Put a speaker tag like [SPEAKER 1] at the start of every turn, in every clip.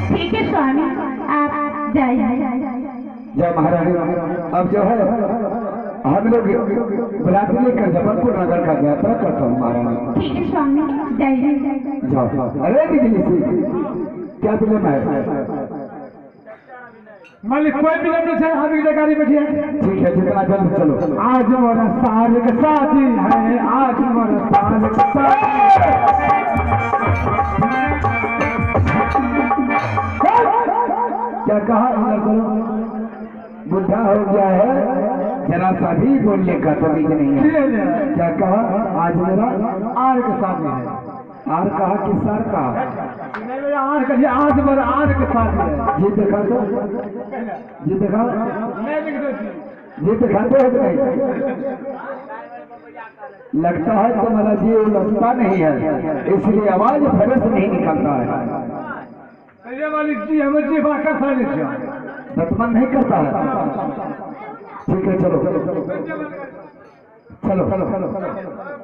[SPEAKER 1] ठीक है स्वामी, आप जाइए।
[SPEAKER 2] जय महारानी। अब जो है हम लोग बरात लेकर जबलपुर नगर का यात्रा करता हूँ महारानी।
[SPEAKER 1] ठीक है स्वामी, जाइए।
[SPEAKER 2] जाओ। अरे बिजली सी क्या विलम्ब है
[SPEAKER 3] मालिक? कोई विलम्ब नहीं है, हम इधर गाड़ी बैठी है।
[SPEAKER 2] ठीक है, जितना जल्द चलो।
[SPEAKER 3] आज मेरा साल का शादी है, आज मेरा साल का शादी।
[SPEAKER 2] क्या कहा? चलो, बुढ़ा हो गया है, जरा सा भी बोलने का तमीज नहीं है। क्या कहा? आज मेरा
[SPEAKER 3] are के शादी है।
[SPEAKER 2] Are कहा कि सर कहा?
[SPEAKER 3] नहीं, are का, आज मेरा are के शादी है।
[SPEAKER 2] जी देखा तो, जी देखा, जी दिखाते हो नहीं? लगता है तुम्हारा जी लगता नहीं है, इसलिए आवाज फरस नहीं निकलता है।
[SPEAKER 3] मालिक जी हमें जी
[SPEAKER 2] दतमन नहीं करता है। ठीक है, चलो चलो चलो। चलो जा सकते हो।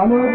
[SPEAKER 2] हेलो,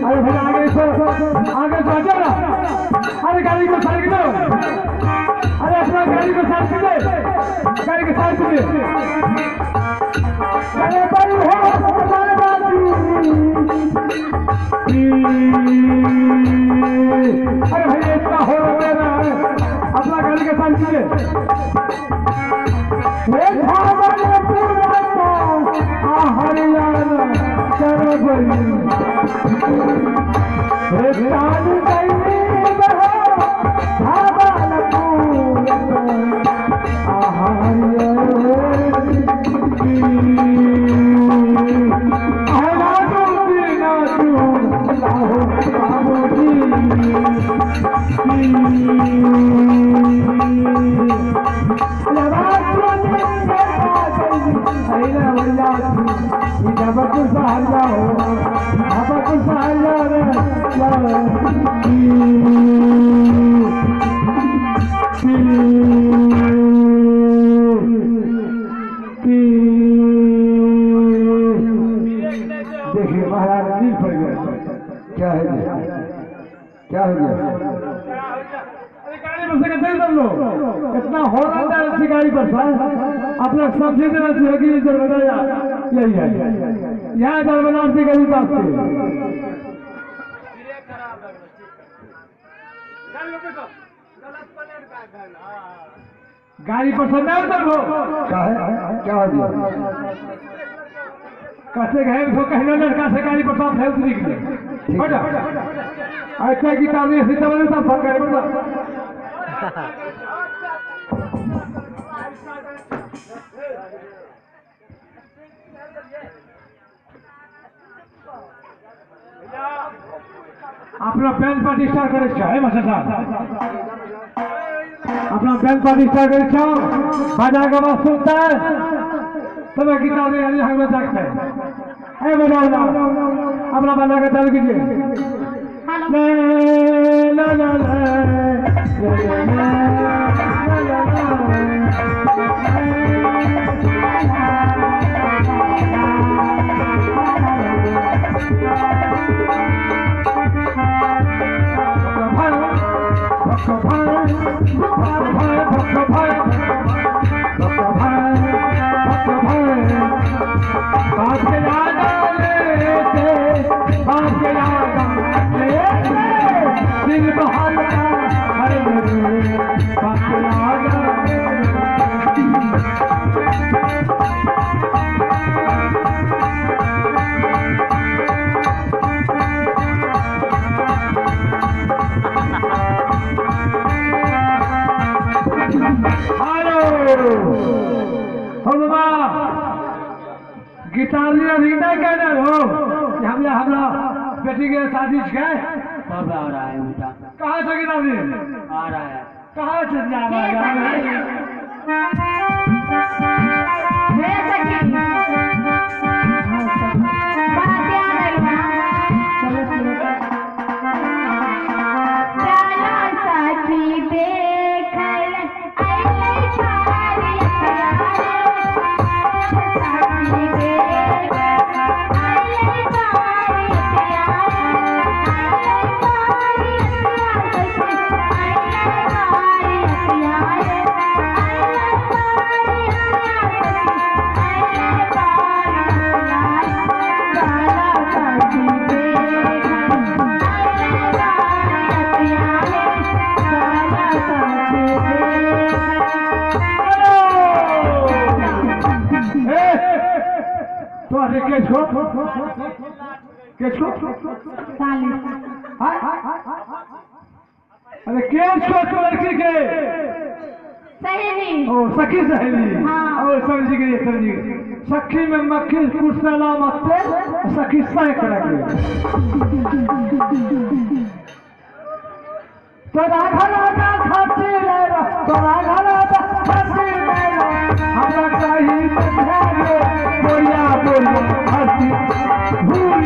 [SPEAKER 3] अरे भाई आगे से आगे से हटो ना। अरे गाड़ी को साइड करो, अरे अपना गाड़ी को साइड कर दे, गाड़ी को साइड कर दे। अरे बड़ी हो अरे भाई इतना हो रहा है, अपना गाड़ी का साइड कर दे। कुशहरिया हो बाबा कुशहरिया रे देखिए महाराज दिल पड़ गया।
[SPEAKER 2] क्या है जी, क्या हो गया?
[SPEAKER 3] अरे गाड़ी पर से कैसे लोग इतना हो रहा है गाड़ी पर से आप लोग समझे देना चाहिए कि दरवाजा यही है, यहाँ दरवाजा से कभी बात से गाड़ी पर से नहीं उतर हो।
[SPEAKER 2] क्या है, क्या हो गया?
[SPEAKER 3] कैसे गए तो कहने लड़का से गाड़ी पर साफ है उतरी के बेटा ऐसा की ताली ऐसी तब सब फंक गए बेटा। अपना बैंड पार्टी स्टार्ट करे चाहे मास्टर साहब, अपना बैंड पार्टी स्टार्ट करे चाहो बाजार का बात सुनता है तब गीता दे हमें जागता है। अरे बजाओ अपना बजा के चालू कीजिए। ला ला ला ला ला ला ला। गीतांजलि रीना कहना हो हमला हमला बेटी के शादी के
[SPEAKER 4] कब आ रहा है बेटा?
[SPEAKER 3] कहाँ से गीतांजलि
[SPEAKER 4] आ रहा है?
[SPEAKER 3] कहाँ से जा रहा है? अरे केस को तो लड़की के
[SPEAKER 1] सहेली
[SPEAKER 3] ओ सखी सहेली।
[SPEAKER 1] हाँ।
[SPEAKER 3] ओ समझ गई समझ गई। सखी में मक्खी कुर्सला मत्ते सखी सह करेंगे। तोरा घरा खाती ले तोरा घरा खाती ले हमरा कहीं बंधे बोलिया बोलिया हंसी भूल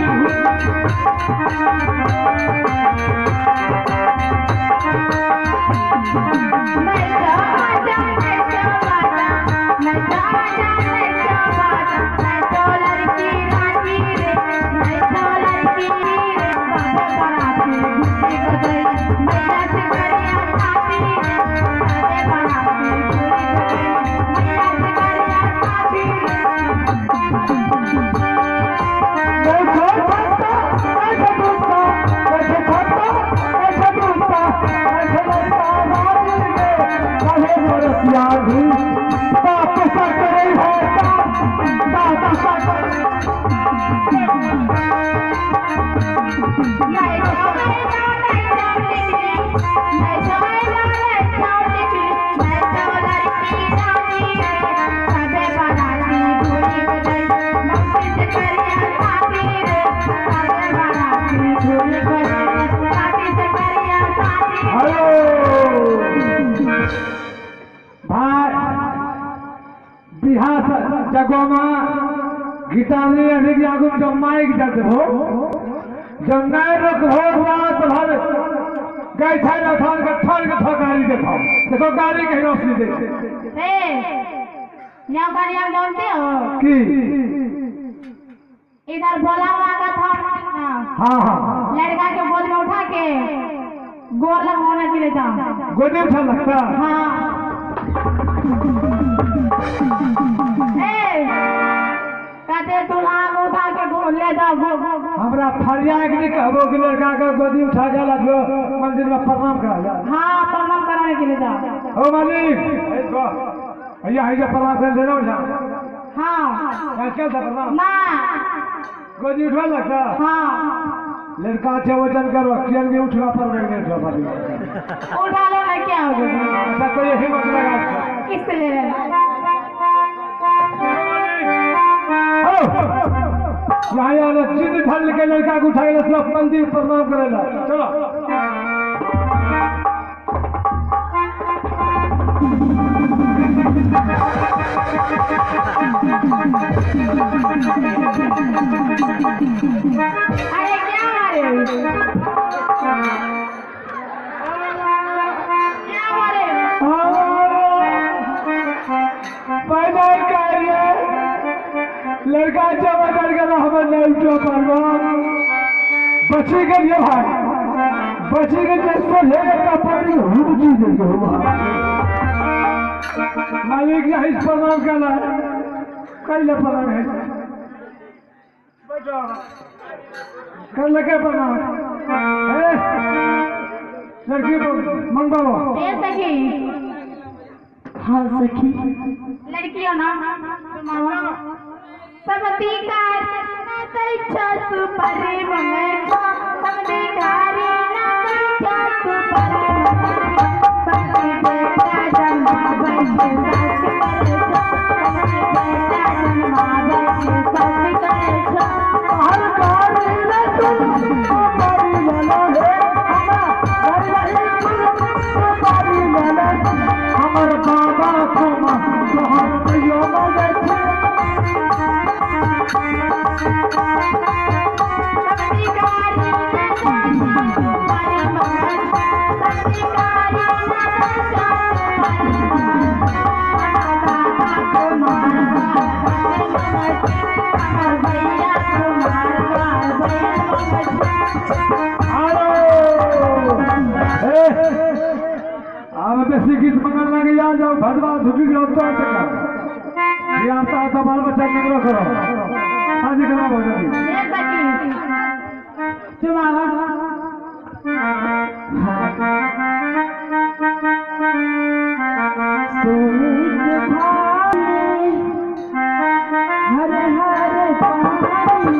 [SPEAKER 3] गीतांजलि अभी आगू जब माइक जाते हो जब नहीं रखो बात भर गई था ना थान के थान के गाड़ी देखो देखो गाड़ी के रोशनी दे
[SPEAKER 1] ए यहाँ गाड़ी आप जानते हो
[SPEAKER 3] की
[SPEAKER 1] इधर भोला बाबा का थान।
[SPEAKER 3] हाँ हाँ
[SPEAKER 1] लड़का के गोद में उठा के गोर लगवाने के लिए जाओ।
[SPEAKER 3] गोद में उठा लगता।
[SPEAKER 1] हाँ ए कहते दूल्हा को उठा के गोद ले जाओ।
[SPEAKER 3] हमरा फरियाद नहीं कहबो कि लड़का के गोदी उठा के ला दो मंदिर में प्रणाम करा जा।
[SPEAKER 1] हाँ प्रणाम कराने के लिए जाओ।
[SPEAKER 3] ओ मालिक भैया है जो प्रणाम कर देना उठा।
[SPEAKER 1] हाँ
[SPEAKER 3] चल था प्रणाम
[SPEAKER 1] ना
[SPEAKER 3] गोदी उठवा लगता।
[SPEAKER 1] हाँ
[SPEAKER 3] लड़का अच्छा वचन करो कियन भी उठवा पर नहीं उठवा पर
[SPEAKER 1] उठा लो ना क्या हो गया।
[SPEAKER 3] अच्छा तो यही मत लगा
[SPEAKER 1] किससे ले रहे।
[SPEAKER 3] हेलो यहाँ आना चिन्ह ढल के लड़का को उठा के सब मंदिर प्रणाम करेला। चलो
[SPEAKER 1] अरे क्या मारे क्या मारे
[SPEAKER 3] पैदा कर लड़का अच्छा बदल कर हम नहीं उठा पारबो। बची गई भाई बची गई जिसको ले का पानी हुब चीज है मालिक यही प्रणाम करना है कर ले प्रणाम है कर लगे प्रणाम लड़की को मंगवाओ।
[SPEAKER 1] सखी।
[SPEAKER 5] हाँ सखी
[SPEAKER 1] लड़की हो ना सबती कारी ना छत पर मंगो सबती कारी ना छत पर सबती बेटा जन्मा बस सच कर सबती बेटा जन्मा बस सच कर
[SPEAKER 3] हर कारी ना तुम पारी लाला है हमार नहीं तुम पारी लाला हमर बाबा तुम तोहर प्रिय मगे। गीत मंगल लगे यार जाओ भदवा धुकी तो ये आता आता बाल बच्चा निकलो करो शादी करो भजन
[SPEAKER 5] हर हर पानी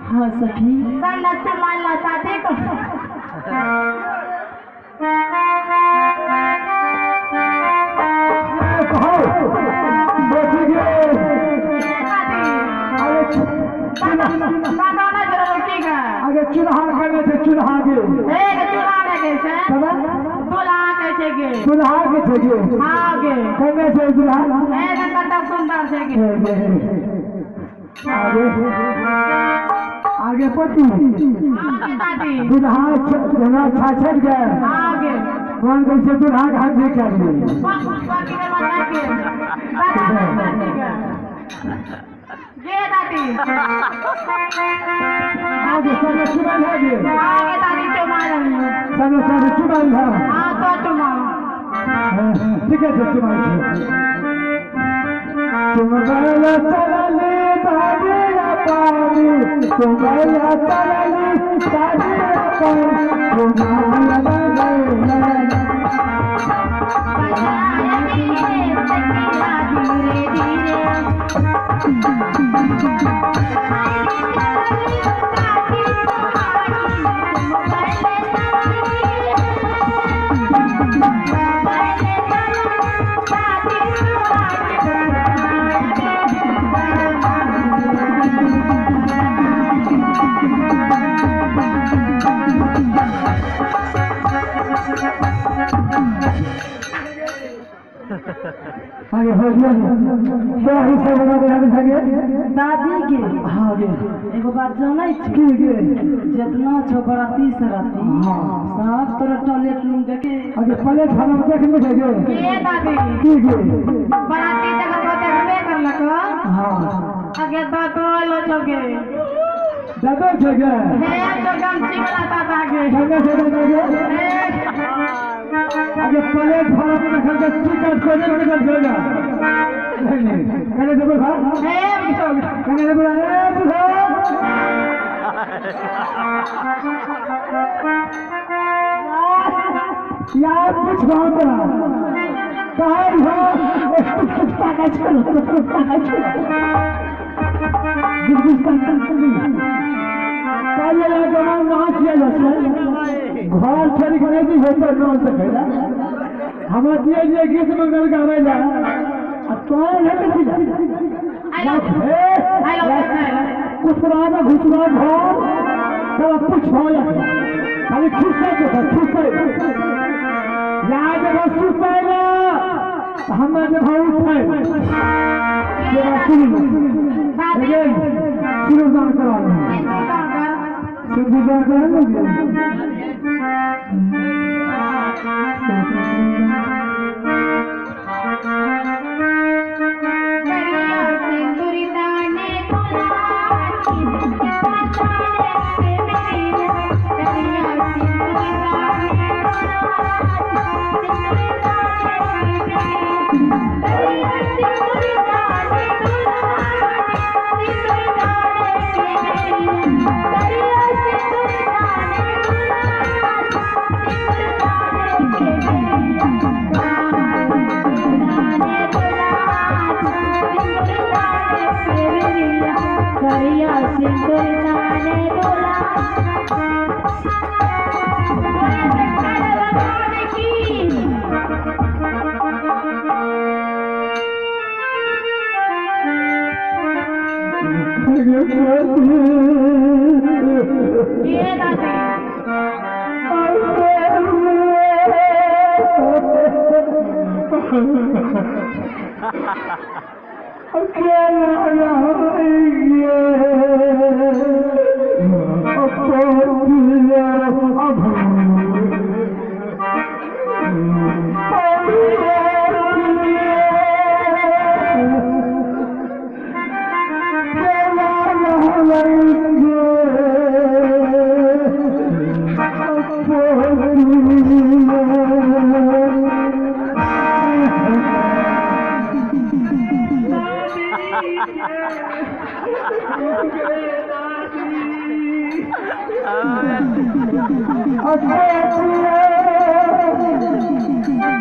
[SPEAKER 5] हाँ सखी
[SPEAKER 3] अरे चुनहा करने थे चुनहा के चुनहा के थे करने थे चुनहा
[SPEAKER 1] सुंदर
[SPEAKER 3] आगे। आगे पति
[SPEAKER 1] आगे दादी
[SPEAKER 3] दुल्हा दुल्हा छाछट गए
[SPEAKER 1] आगे
[SPEAKER 3] कौन कैसे दुल्हा के हाथ में कर लिए
[SPEAKER 1] बाकी में मजा के दादा दादी के ये दादी
[SPEAKER 3] आगे सब चुमाल है गे
[SPEAKER 1] आगे दादी चुमा
[SPEAKER 3] सब सब चुमाल है
[SPEAKER 1] हाँ तो चुमा
[SPEAKER 3] ठीक है चुमाल तुम्हारा चलले दादी पानी तुम्हारा चलले दादी पानी तुम्हारा
[SPEAKER 1] धीरे धीरे
[SPEAKER 3] आगे हो गया क्या हिस्सा बना दे आगे आगे
[SPEAKER 5] दादी के
[SPEAKER 3] हाँ गे
[SPEAKER 5] एगो बात जानै छी
[SPEAKER 3] की गे
[SPEAKER 5] जितना छो बराती सराती
[SPEAKER 3] हाँ।
[SPEAKER 5] सब तोरा टॉयलेट रूम देखे
[SPEAKER 3] आगे प्लेटफॉर्म देख ले गे
[SPEAKER 1] ये दादी
[SPEAKER 3] की गे
[SPEAKER 1] बराती तक तो देखबे करलक
[SPEAKER 3] हाँ
[SPEAKER 1] आगे तो तो लो चौके
[SPEAKER 3] दादा छे गे
[SPEAKER 1] हे तो गमछी वाला दादा के
[SPEAKER 3] दादा छे दादा गे
[SPEAKER 1] हे
[SPEAKER 3] आगे प्लेटफॉर्म में देखल के टिकट को नहीं निकल जाएगा नहीं नहीं कहने देबो खा
[SPEAKER 1] हे
[SPEAKER 3] कहने देबो ए बुढ़ा यार कुछ भाव बना कहाँ हो कुछ कुछ पाका छोड़ो कुछ कुछ पाका छोड़ो कुछ कुछ पाका छोड़ो काले लगा ना किया जाता घर छोड़ के नहीं होता ना सकेला हम दिए दिए गीत मंगल गावेला आ तो है किसी कुसरा घुसरा घर तो कुछ हो जाता खाली खिस्सा के था खिस्सा याद रसू पहला हम जब उठे शुरू दान करा सिंधु दान करा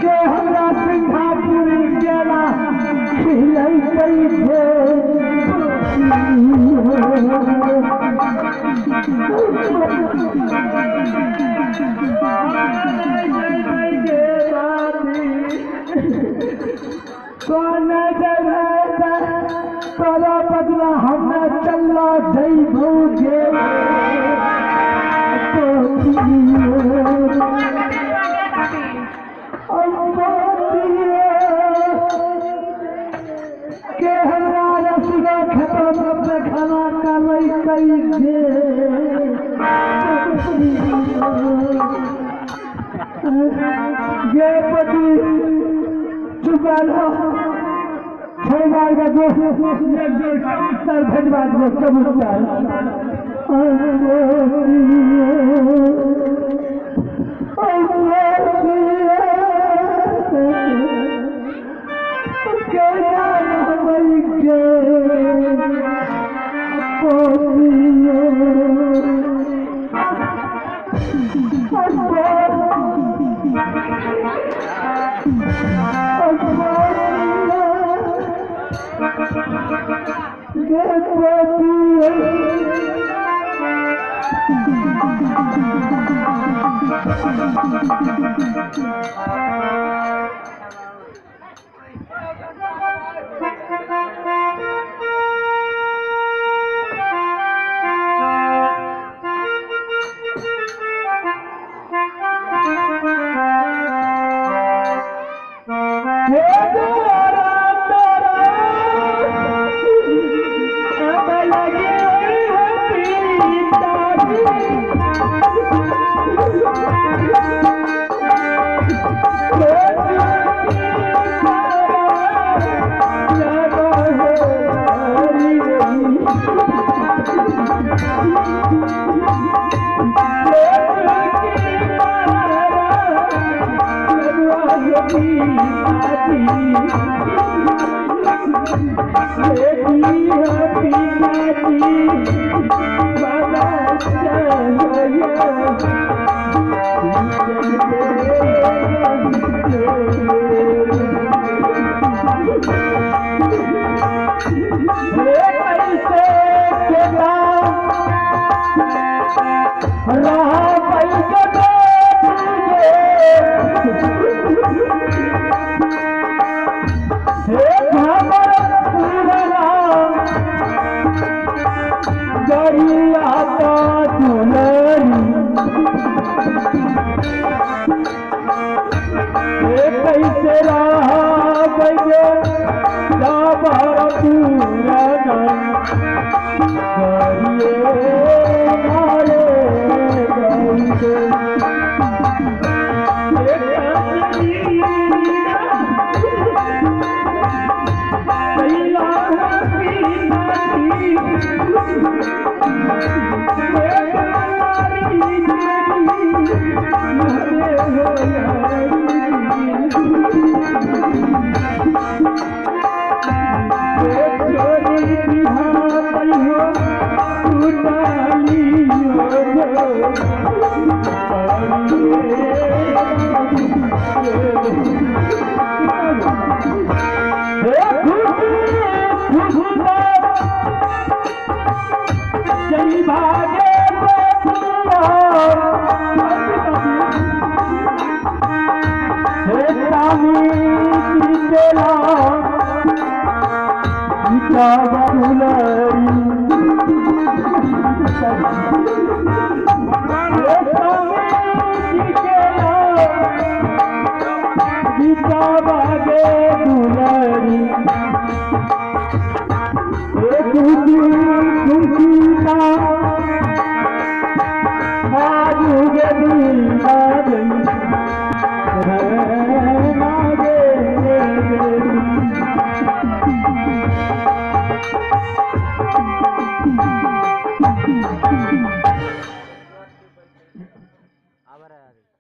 [SPEAKER 3] के हमरा सिंघापुर गेला कौन तोरा बदला हमरा चलना जइबो गे के हमरा रसगा खत्म खाना कालै गे पति चुका लो छह बार का दो एक जोड़ कबूतर भेजवा दो कबूतर।
[SPEAKER 4] आ रहा है।